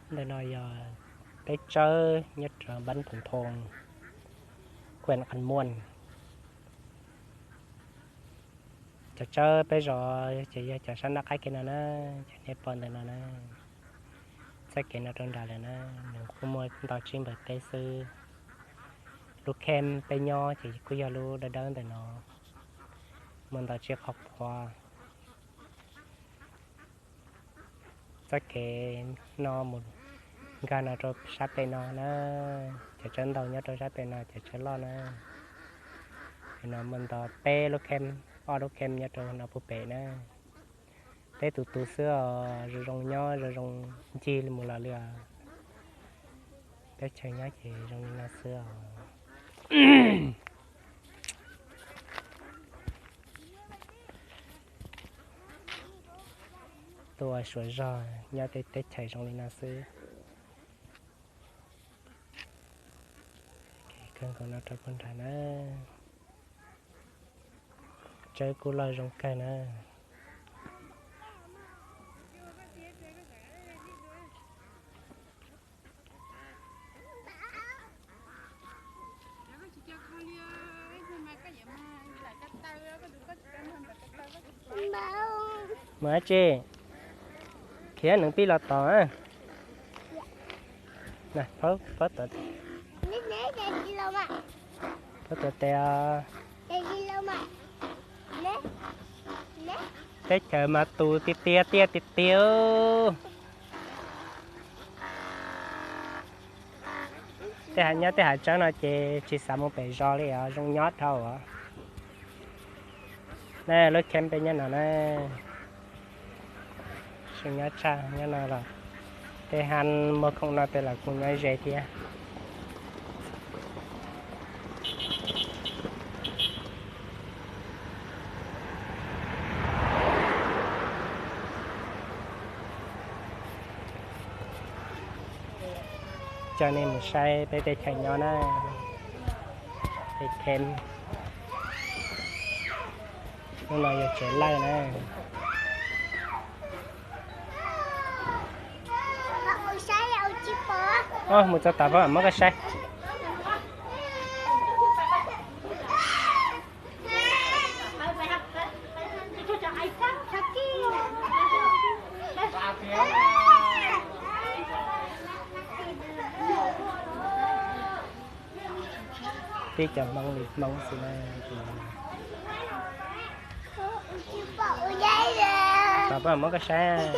Ntawm no yog peb tsawb nyob rau npab Phoos Thoo, kuam Qas Muam. Cov tsawb peb zov ces yog cov sab nram qab kev no na, cov nej pom ntawm no na. Txoj kev no rau nram lawm na, nws kuj muaj ntau tsis npaum peb xwb. Lub kheem peb nyob ces kuj yog lub dawb dawb ntawm no, muaj ntau tsis qhov qhuav. Txoj kev no mus nkag no rau sab pem no na, cov tsawb ntau nyob rau sab pem no, cov tsawb loj na. Pem no muaj ntau peb lub kheem, ob lub kheem nyob rau no puag pem na. Peb tus tus xwb os, zoo zoo nyob zoo zoo ncig li mus los li os. Teb chaws nyob ces zoo li no xwb os. Tuaj ua suav zog nyob tej teb chaws zoo li no xwb. Kawg nkaus no rau puag nrad na. Tsawb kuj loj zoo kawg na. Mus dab tsi? Khiav nees pib los tos. Pab tuav tes os. Teb chaws mas tus tiag tiag tiaj tiag tiag. Tej hav nyob tej hav tsawb no ces tsis xav mus pem zos li os, zoo nyob dhau os. Na lub kheem peb nyob no na. Zoo nyob tshaj, nyob no los tej hav muag khoom no tej los kuj nyob ze thiab. Coj nej mus saib peb teb chaws nyob na. Peb kheem. Hnub no yog tsev lawj na. Mus txog tom pab mam muab koj saib. Tib cov Hmoob li Hmoob xwb na. Tom pab mam muab koj saib.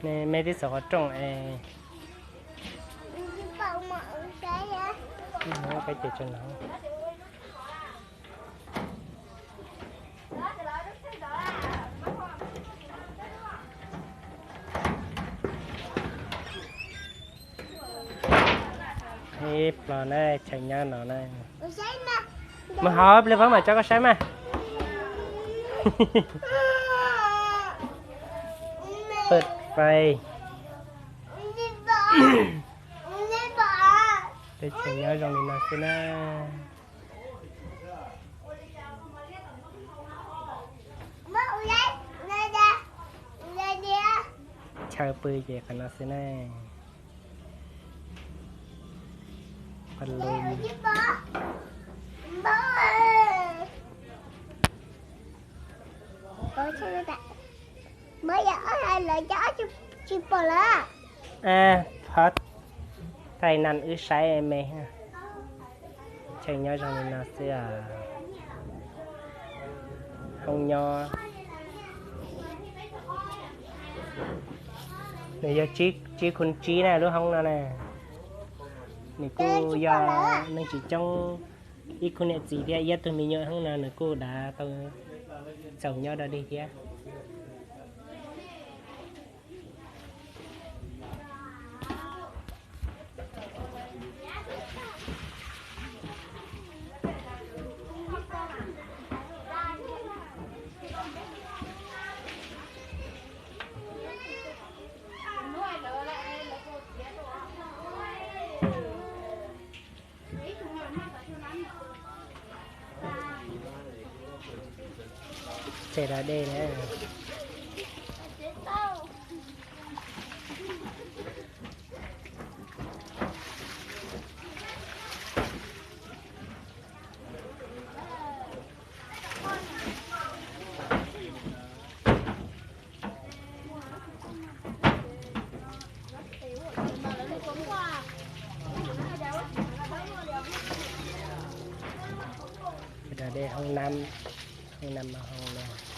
Me tib txog qhov rooj es. Peb ces tso no. Ib plo na, chaw nyob no na. Mus hauv pliag pab mam tso koj saib mas. Pab pais. Peb chaw nyob zoo li no xwb na. Chaw pw ces qhov no xwb ne. Pha lum. Phob thaij nan wb saib me. Chaw nyob zoo li no xwb os. Hoob nyob. Nws yog tsib khub tsib na lub hoob no na. Nws kuj yog neeg tsis coob, ib khub niam txiv thiab ib tug me nyuam hoob no nws kuj dav tau txaus nyob dog dig thiab. Tsev da dej na. Da dej hoob nab, hoob nab hoob no.